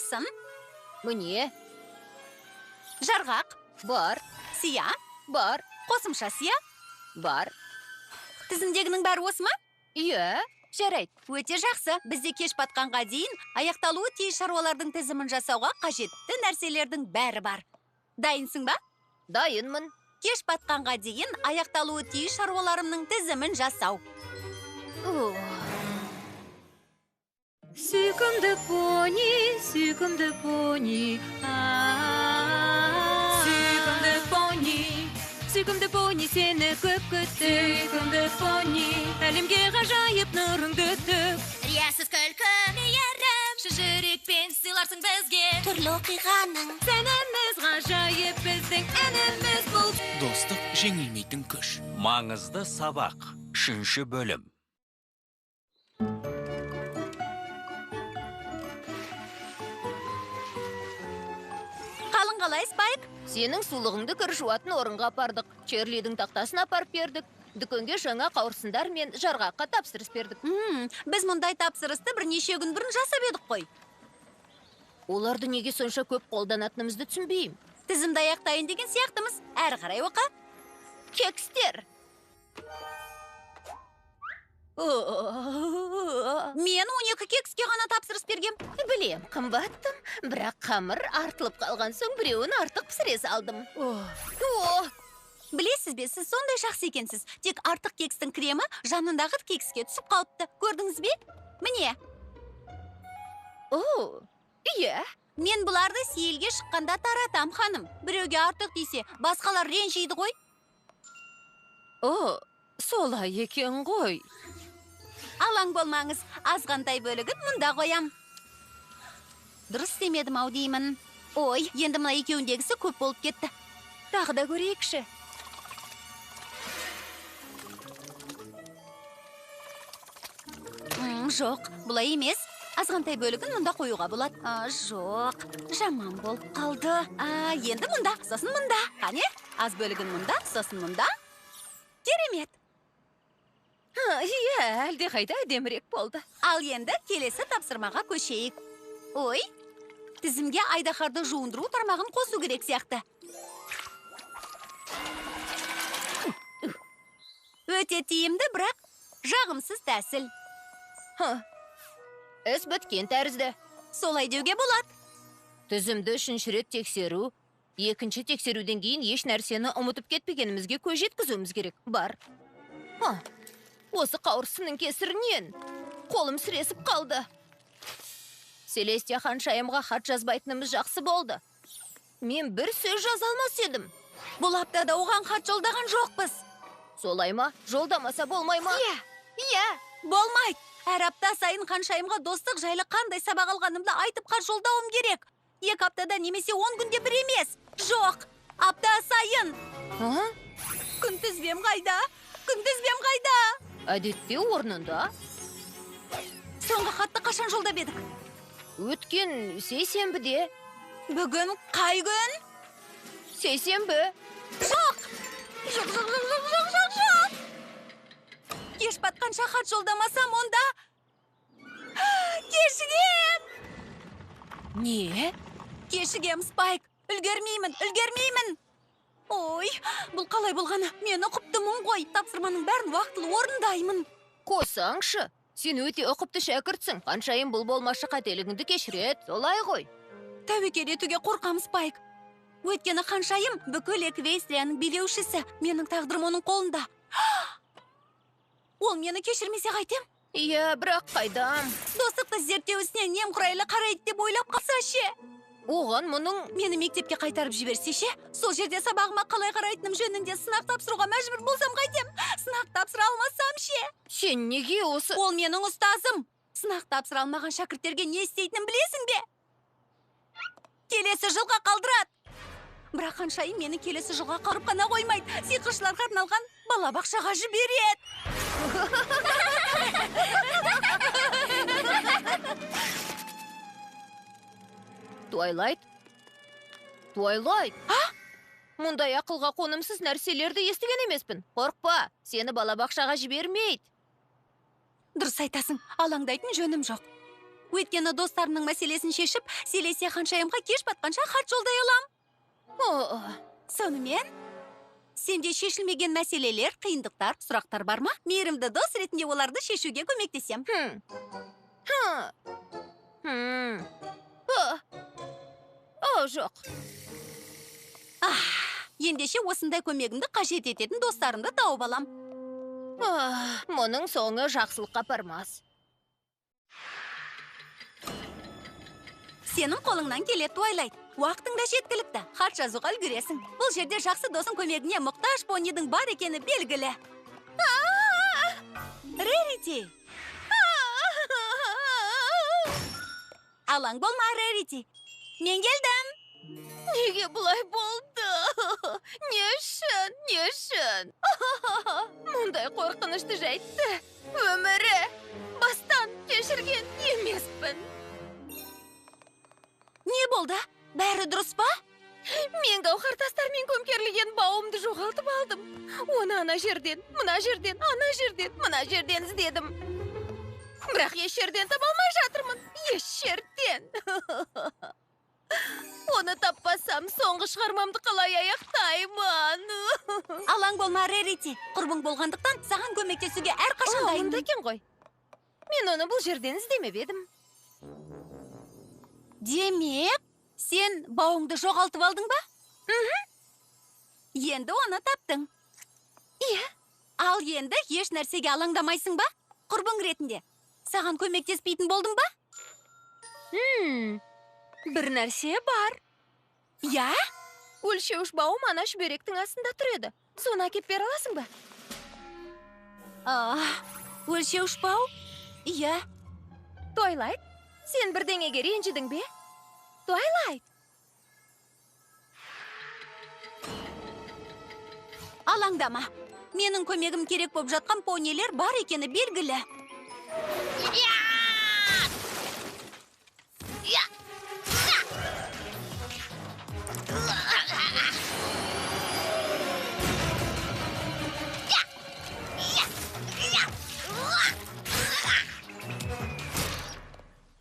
Қауырсын. Міне. Жарғақ. Бар. Сия. Бар. Қосымша сия. Бар. Тізімдегінің бәрі осы ма? Иә. Жарайды, өте жақсы. Бізде кеш батқанға дейін аяқталуы тиіс шаруалардың тізімін жасауға қажетті нәрселердің бәрі бар. Дайынсың ба? Дайынмын. Кеш батқанға дейін аяқталуы тиіс шаруаларымның тізімін жасау. Сүйкімді пони, сүйкімді пони, сүйкімді пони, сүйкімді пони, сені көп күттік. Сүйкімді пони, әлемге ғажайып нұрыңды төк. Риясыз күлкі, мейірім, шын жүрекпен сыйларсың бізге. Түрлі оқиғаның сәніміз ғажайып, біздің әніміз бұл. Достық жеңілмейтін күш. Маңызды сабақ. 3-ші бөлім. Қалың қалай, Спайк? Сенің сулығыңды кір жуатын орынға апардық. Черлидің тақтасын апарып бердік. Дүкенге жаңа қауырсындар мен жарғаққа тапсырыс бердік. Біз мұндай тапсырысты бірнеше күн бұрын жасап едік қой. Оларды неге сонша көп қолданатынымызды түсінбеймін. Тізімді аяқтайын деген сияқтымыз. Әрі қарай оқы. Кекстер. Мен 12 кекске ғана тапсырыс бергем. Білем, қымбаттым, бірақ қамыр артылып қалған соң біреуін артық пісіре салдым. Білесіз бе, сіз сондай жақсы екенсіз. Тек артық кекстің кремі жанындағы кекске түсіп қалыпты. Көрдіңіз бе? Міне. О, иә. Мен бұларды сейілге шыққанда таратам, ханым. Біреуге артық десе, басқалар ренжиді ғой. О, солай екен ғой. Алаң болмаңыз, азғантай бөлігін мұнда қоям. Дұрыс істемедім ау деймін. Ой, енді мына екеуіндегісі көп болып кетті. Тағы да көрейікші. Жоқ, бұлай емес. Азғантай бөлігін мұнда қоюға болады. Жоқ, жаман болып қалды. Енді мұнда, сосын мұнда. Қане, аз бөлігін мұнда, сосын мұнда. Керемет. Иә, әлдеқайда әдемірек болды. Ал енді келесі тапсырмаға көшейік. Ой, тізімге айдаһарды жуындыру тармағын қосу керек сияқты. Өте тиімді, бірақ жағымсыз тәсіл. Іс біткен тәрізді. Солай деуге болады. Тізімді 3-ші рет тексеру, 2-ші тексеруден кейін еш нәрсені ұмытып кетпегенімізге көз жеткізуіміз керек. Бар. Осы қауырсынның кесірінен қолым сіресіп қалды. Селестия ханшайымға хат жазбайтынымыз жақсы болды. Мен бір сөз жаза алмас едім. Бұл аптада оған хат жолдаған жоқпыз. Солай ма? Жолдамаса болмай ма? Иә, иә, болмайды. Әр апта сайын ханшайымға достық жайлы қандай сабақ алғанымды айтып хат жолдауым керек. 2 аптада немесе 10 күнде бір емес. Жоқ, апта сайын. Күнтізбем қайда? Күнтізбем қайда? Әдетте орнында. Соңғы хатты қашан жолдап едік? Өткен сейсенбіде. Бүгін қай күн? Сейсенбі. Жоқ! Жоқ, жоқ, жоқ, жоқ, жоқ, жоқ, жоқ! Кеш батқанша хат жолдамасам, онда кешігем! Не? Кешігем, Спайк. Үлгермеймін, үлгермеймін. Ой, бұл қалай болғаны? Мен ұқыптымын ғой. Тапсырманың бәрін уақытылы орындаймын. Қосаңшы, сен өте ұқыпты шәкіртсің. Ханшайым бұл болмашы қателігіңді кешіреді. Солай ғой. Тәуекел етуге қорқам, Спайк. Өйткені ханшайым бүкіл Эквестрияның билеушісі. Менің тағдырым оның қолында. Ол мені кешірмесе қайтем? Иә, бірақ қайдам? Достықты зерттеу ісіне немқұрайлы қарайды деп ойлап қалса ше? Оған мұның... Мені мектепке қайтарып жіберсе ше? Сол жерде сабағыма қалай қарайтыным жөнінде сынақ тапсыруға мәжбүр болсам қайтем? Сынақ тапсыра алмасам ше? Сен неге осы... Ол менің ұстазым. Сынақ тапсыра алмаған шәкірттерге не істейтінін білесің бе? Келесі жылға қалдырады. Бірақ ханшайым мені келесі жылға қалдырып қана қоймайды. Сиқыршыларға арналған балабақшаға жібереді. Твайлайт? Твайлайт? А? Мұндай ақылға қонымсыз нәрселерді естіген емеспін. Қорқпа, сені балабақшаға жібермейді. Дұрыс айтасың, алаңдайтын жөнім жоқ. Өйткені достарымның мәселесін шешіп, Селестия ханшайымға кеш батқанша хат жолдай алам. О, Сонымен, сенде шешілмеген мәселелер, қиындықтар, сұрақтар бар ма? Мейірімді дос ретінде оларды шешуге көмектесем. хм. Хм. Хм. О. О, жоқ. Ендеше осындай көмегімді қажет ететін достарымды тауып алам. Ах, мұның соңы жақсылыққа апармас. Сенің қолыңнан келеді, Твайлайт. Уақытың да жеткілікті. Хат жазуға үлгересің. Бұл жерде жақсы досың көмегіне мұқтаж понидің бар екені белгілі. Рерити! Алаң болма, Рерити. Мен келдім. Неге бұлай болды? Не үшін? Не үшін? Мұндай қорқынышты жайтты өмірі бастан кешірген емеспін. Не болды? Бәрі дұрыс па? Мен гауһар тастармен көмкерілген бауымды жоғалтып алдым. Оны ана жерден, мына жерден, ана жерден, мына жерден іздедім. Бірақ еш жерден таба алмай жатырмын. Еш жерден. Оны таппасам, соңғы шығармамды қалай аяқтаймын? Алаң болма, Рерити. Құрбың болғандықтан саған көмектесуге әрқашан О, дайынмын. мұнда екен ғой. Мен оны бұл жерден іздемеп едім. Демек, сен бауыңды жоғалтып алдың ба? Енді оны таптың. Иә. Ал енді еш нәрсеге алаңдамайсың ба? Құрбың ретінде. Саған көмектеспейтін болдым ба? Бір нәрсе бар. Я? Өлшеуіш бауым ана шүберектің астында тұр еді. Соны әкеп бере аласың ба? Өлшеуіш бау? Иә. Твайлайт, сен бірдеңеге ренжідің бе? Твайлайт. Алаңдама. Менің көмегім керек боп жатқан понилер бар екені белгілі.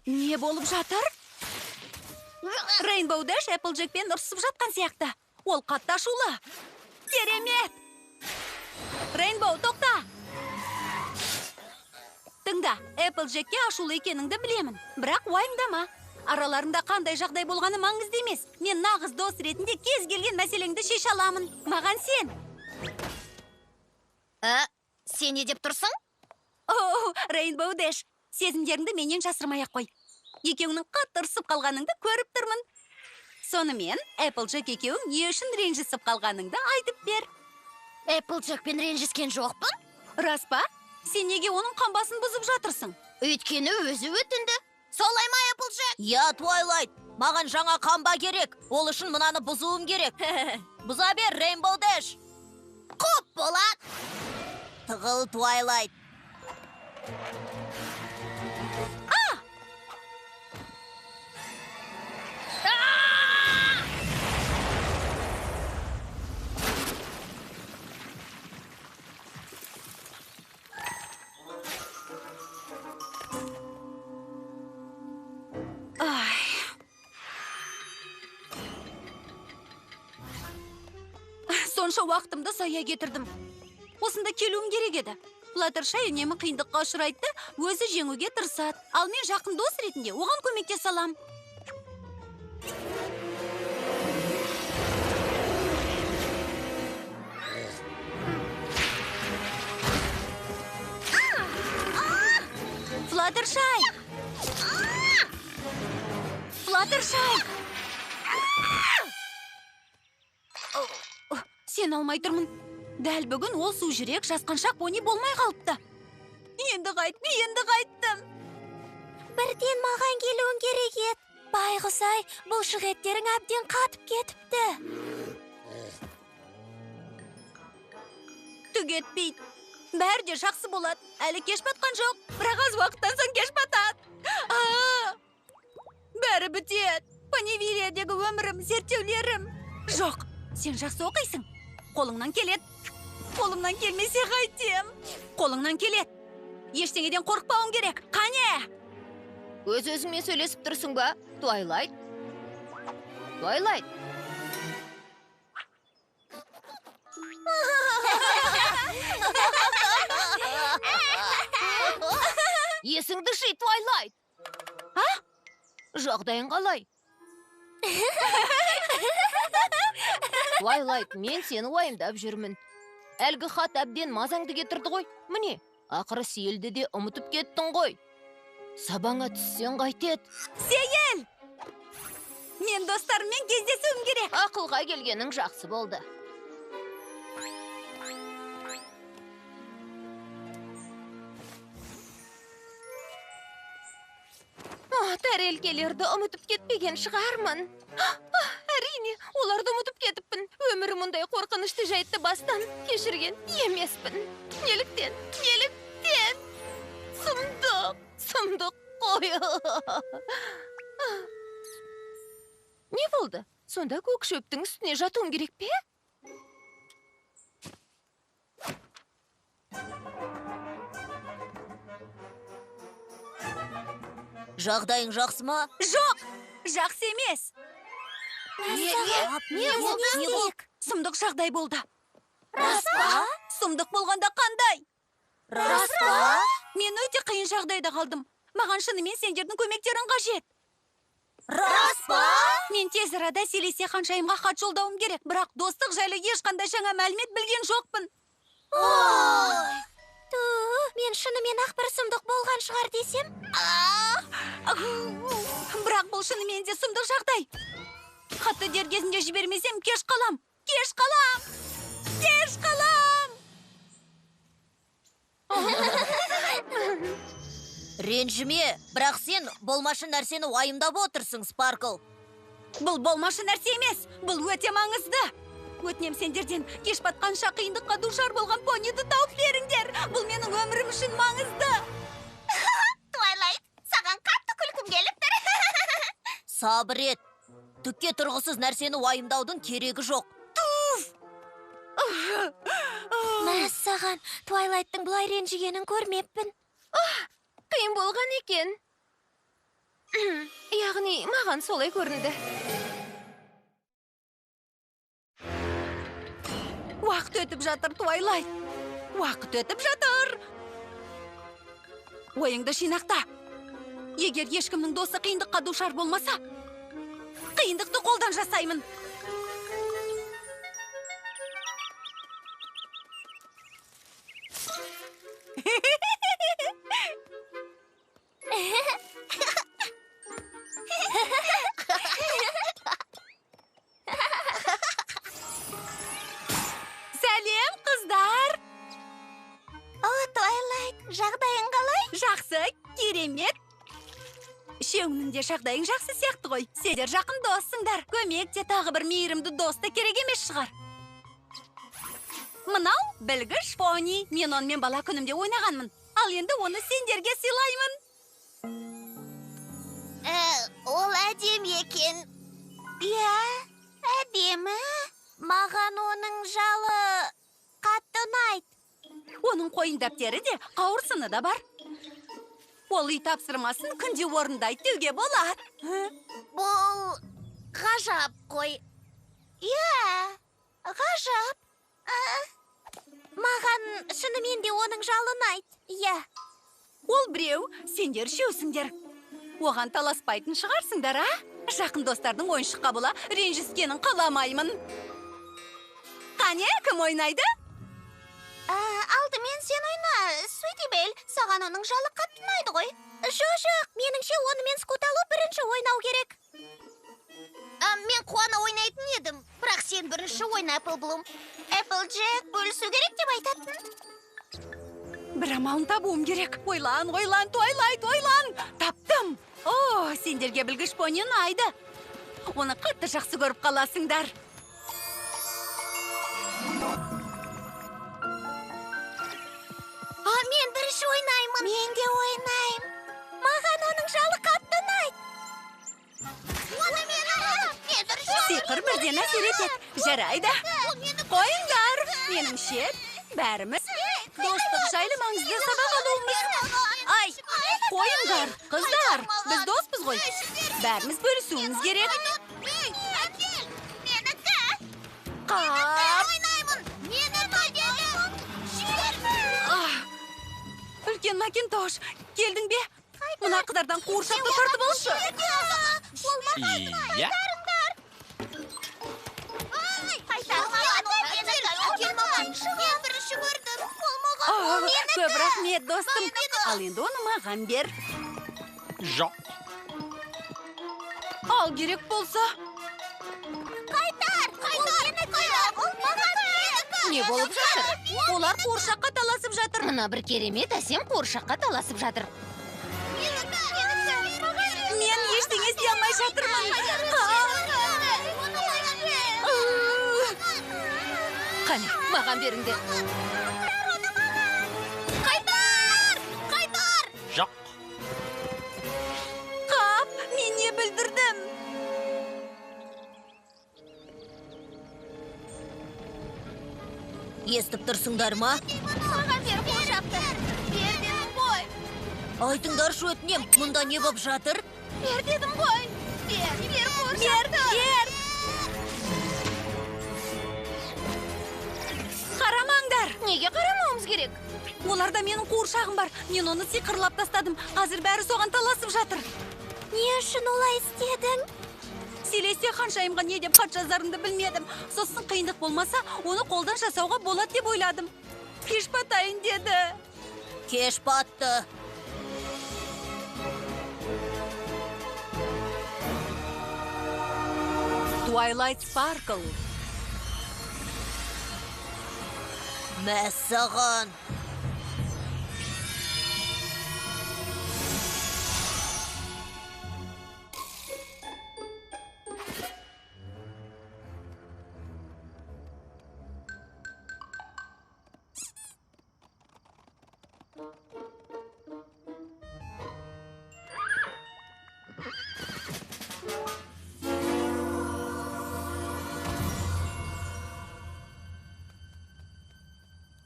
Не болып жатыр? Рейнбоу Дэш Эпплджекпен ұрсып жатқан сияқты. Ол қатты ашулы. Керемет! Рейнбоу, тоқта! Тыңда, Эпплджекке ашулы екеніңді білемін. Бірақ уайымдама. Араларында қандай жағдай болғаны маңызды емес. Мен нағыз дос ретінде кез келген мәселеңді шеше аламын. Маған сен. Сен не деп тұрсың? О, Рейнбоу Дэш, сезімдеріңді менен жасырмай ақ қой. Екеуіңнің қатты ұрсып қалғаныңды көріп тұрмын. Сонымен, Эпплджек екеуің не үшін ренжісіп қалғаныңды айтып бер. Эпплджекпен ренжіскен жоқпын. Рас па? Сен неге оның қамбасын бұзып жатырсың? Өйткені өзі өтінді. Солай ма, Эпплджек? Я, Твайлайт, маған жаңа қамба керек. Ол үшін мынаны бұзуым керек. Бұза бер, Рейнбоу Дэш. Құп болады. Тығыл, Твайлайт. Сонша уақытымды зая кетірдім. Осында келуім керек еді. Флаттершай үнемі қиындыққа ұшырайды да, өзі жеңуге тырысады. Ал мен жақын дос ретінде оған көмектесе алам. Флаттершай! Флаттершай! Сен алмай тұрмын. Дәл бүгін ол су жүрек жасқаншақ пони болмай қалыпты. Енді қайттым, енді қайттым. Бірден маған келуің керек еді. Байғұс-ай, бұлшық еттерің әбден қатып кетіпті. Түк етпейді. Бәрі де жақсы болады. Әлі кеш батқан жоқ. Бірақ аз уақыттан соң кеш батады. Бәрі бітеді. Понивилледегі өмірім, зерттеулерім. Жоқ, сен жақсы оқисың. Қолыңнан келеді. Қолымнан келмесе қайтем. Қолыңнан келеді. Ештеңеден қорықпауың керек. Қане! Өз-өзіңмен сөйлесіп тұрсың ба, Твайлайт? Твайлайт. Есіңді жи, Твайлайт. А? Жағдайың қалай? Твайлайт, мен сені уайымдап жүрмін. Әлгі хат әбден мазаңды кетірді ғой. Міне, ақыры сейілді де ұмытып кеттің ғой. Сабаңа түссең қайтеді. Сейіл! Мен достарыммен кездесуім керек. Ақылға келгенің жақсы болды. Тәрелкелерді ұмытып кетпеген шығармын. Әрине, оларды ұмытып кетіппін. Өмірі мұндай қорқынышты жайтты бастан кешірген емеспін. Неліктен? Неліктен? Сұмдық, сұмдық қой. Не болды? Сонда көк шөптің үстіне жатуым керек пе? Жағдайың жақсы ма? Жоқ, жақсы емес. Не болды? Сұмдық жағдай болды. Рас па? Сұмдық болғанда қандай? Рас па? Мен өте қиын жағдайда қалдым. Маған шынымен сендердің көмектерің қажет. Рас па? Мен тез арада Селестия ханшайымға хат жолдауым керек, бірақ достық жайлы ешқандай жаңа мәлімет білген жоқпын. Ой! Ту, мен шынымен ақ бір сұмдық болған шығар десем. Бірақ бұл шынымен де сұмдық жағдай. Хатты дер кезінде жібермесем, кеш қалам. Кеш қалам! Кеш қалам! Ренжіме, бірақ сен болмашы нәрсені уайымдап отырсың, Спаркл. Бұл болмашы нәрсе емес, бұл өте маңызды. Өтінем сендерден, кеш батқанша қиындыққа душар болған пониді тауып беріңдер. Бұл менің өмірім үшін маңызды. Твайлайт, саған қатты күлкім келіп тұр. Сабыр ет. Түкке тұрғысыз нәрсені уайымдаудың керегі жоқ. Туф! Мәссаған, Твайлайттың бұлай ренжігенін көрмеппін. Қиын болған екен. Яғни, маған солай көрінді. Уақыт өтіп жатыр, Твайлайт. Уақыт өтіп жатыр. Ойыңды жинақта. Егер ешкімнің досы қиындыққа душар болмаса, қиындықты қолдан жасаймын. Сәлем, қыздар! О, Твайлайт, жағдайың қалай? Жақсы, керемет. Үшеуіңнің де жағдайың жақсы сияқты ғой. Сендер жақын доссыңдар. Көмек те тағы бір мейірімді дос та керек емес шығар. Мынау білгіш пони. Мен онымен бала күнімде ойнағанмын. Ал енді оны сендерге сыйлаймын. Ол әдемі екен. Иә, әдемі. Маған оның жалы қатты ұнайды. Оның қойын дәптері де, қауырсыны да бар. Ол үй тапсырмасын күнде орындайды деуге болады. Бұл ғажап қой. Иә, ғажап. Маған шынымен де оның жалы ұнайды. Иә. Ол біреу, сендер үшеусіңдер. Оған таласпайтын шығарсыңдар, а? Жақын достардың ойыншыққа бола ренжіскенін қаламаймын. Қане, кім ойнайды? Алдымен сен ойна, Суити Белл. Саған оның жалы қатты ұнайды ғой. Жоқ, меніңше онымен Скуталу бірінші ойнау керек. Мен қуана ойнайтын едім, бірақ сен бірінші ойна, Эппл Блум. Эпплджек бөлісу керек деп айтатын. Бір амалын табуым керек. Ойлан, ойлан, Твайлайт, ойлан. Таптым. О, сендерге білгіш пони ұнайды. Оны қатты жақсы көріп қаласыңдар. Мен бірінші ойнаймын. Мен де ойнаймын. Маған оның жалы қатты ұнайды. Оны мен аламын. Мен бірінші ойнаймын. Сиқыр бірден әсер етеді. Жарайды. Қойыңдар. Меніңше, бәріміз достық жайлы маңызды сабақ алуымыз. Ай, қойыңдар, қыздар. Біз Бәріміз бөлісуіміз керек. Ей, әкел! Менікі! Қап! Ойнаймын! Менікі дедім! Жібер! Үлкен Макинтош, келдің бе? Мына қыздардан қуыршақты тартып алшы. Иә. Қайтар маған! Әкел маған! Мен бірінші көрдім! Ол маған! Көп рахмет, достым. Ал енді оны маған бер. Жоқ. Ал керек болса. Қайтар! Қайтар! Қайтар! Ол маған! Не болып жатыр? Олар қуыршаққа таласып жатыр. Мына бір керемет әсем қуыршаққа таласып жатыр. Мен ештеңе істей алмай жатырмын. Қане, маған беріңдер. Қайтар! Қайтар! Жоқ. Қап, мен не білдірдім? Естіп тұрсыңдар ма? Маған бер қуыршақты. Бер дедім ғой. Айтыңдаршы өтінем, мұнда не боп жатыр? Бер дедім ғой. Бер, бер қуыршақты. Бер, бер. Қарамаңдар. Неге қарамауымыз керек? Оларда менің қуыршағым бар. Мен оны сиқырлап тастадым. Қазір бәрі соған таласып жатыр. Не үшін олай істедің? Селестия ханшайымға не деп хат жазарымды білмедім. Сосын қиындық болмаса, оны қолдан жасауға болады деп ойладым. Кеш батайын деді. Кеш батты. Твайлайт Спаркл. Мәссаған.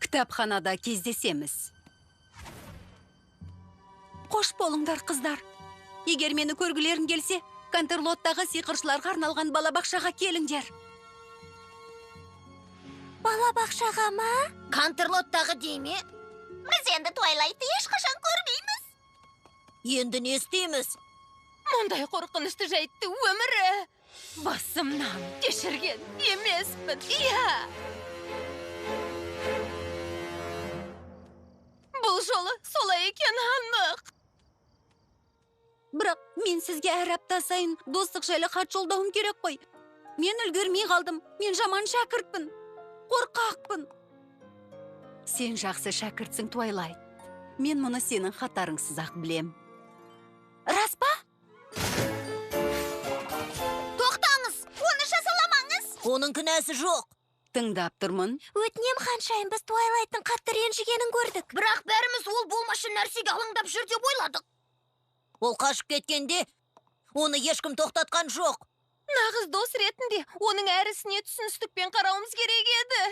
Кітапханада кездесеміз. Қош болыңдар, қыздар. Егер мені көргілерің келсе, Кантерлоттағы сиқыршыларға арналған балабақшаға келіңдер. Балабақшаға ма? Кантерлоттағы дей ме? Біз енді Твайлайтты ешқашан көрмейміз. Енді не істейміз? Мұндай қорқынышты жайтты өмірі басымнан кешірген емеспін. Иә. Бұл жолы солай екен анық. Бірақ мен сізге әр апта сайын достық жайлы хат жолдауым керек қой. Мен үлгермей қалдым. Мен жаман шәкіртпін. Қорқақпын. Сен жақсы шәкіртсің, Твайлайт. Мен мұны сенің хаттарыңсыз-ақ білем. Рас па? Тоқтаңыз! Оны жазаламаңыз! Оның кінәсі жоқ. Тыңдап тұрмын. Өтінем, ханшайым, біз Твайлайттың қатты ренжігенін көрдік. Бірақ бәріміз ол болмашы нәрсеге алаңдап жүр деп ойладық. Ол қашып кеткенде, оны ешкім тоқтатқан жоқ. Нағыз дос ретінде оның әр ісіне түсіністікпен қарауымыз керек еді.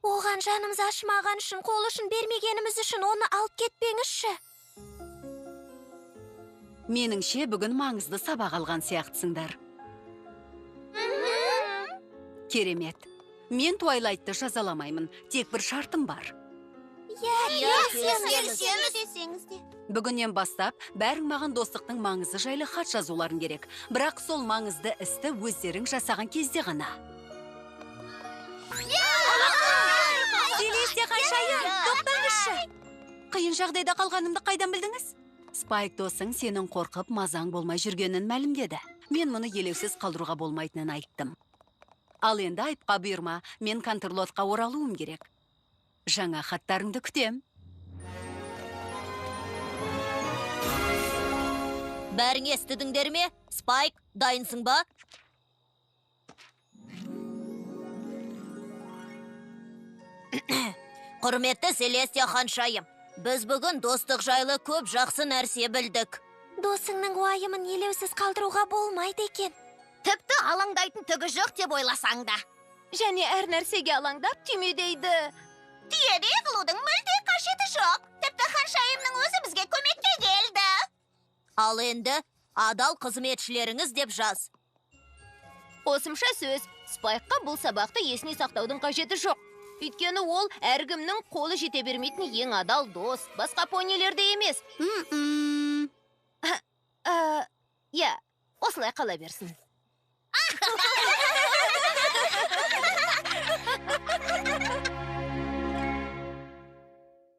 Оған жанымыз ашымаған үшін, қол ұшын бермегеніміз үшін оны алып кетпеңізші. Меніңше бүгін маңызды сабақ алған сияқтысыңдар. Керемет. Мен Твайлайтты жазаламаймын. Тек бір шартым бар. Иә, келісеміз. Бүгіннен бастап бәрің маған достықтың маңызы жайлы хат жазуларың керек. Бірақ сол маңызды істі өздерің жасаған кезде ғана. Селестия ханшайым, тоқтаңызшы. Қиын жағдайда қалғанымды қайдан білдіңіз? Спайк досың сенің қорқып мазаң болмай жүргенін мәлімдеді. Мен мұны елеусіз қалдыруға болмайтынын айттым. Ал енді айыпқа бұйырма, мен Кантерлотқа оралуым керек. Жаңа хаттарыңды күтем. Бәрің естідіңдер ме? Спайк, дайынсың ба? Құрметті Селестия ханшайым, біз бүгін достық жайлы көп жақсы нәрсе білдік. Досыңның уайымын елеусіз қалдыруға болмайды екен. Тіпті алаңдайтын түгі жоқ деп ойласаң да. Және әр нәрсеге алаңдап түймедейді. Түйедей қылудың мүлде қажеті жоқ. Тіпті ханшайымның өзі бізге көмекке келді. Ал енді Адал қызметшілеріңіз деп жаз. Қосымша сөз. Спайкқа бұл сабақты есіне сақтаудың қажеті жоқ. Өйткені ол әркімнің қолы жете бермейтін ең адал дос. Басқа понилерде емес. М-м. Иә, осылай қала берсін.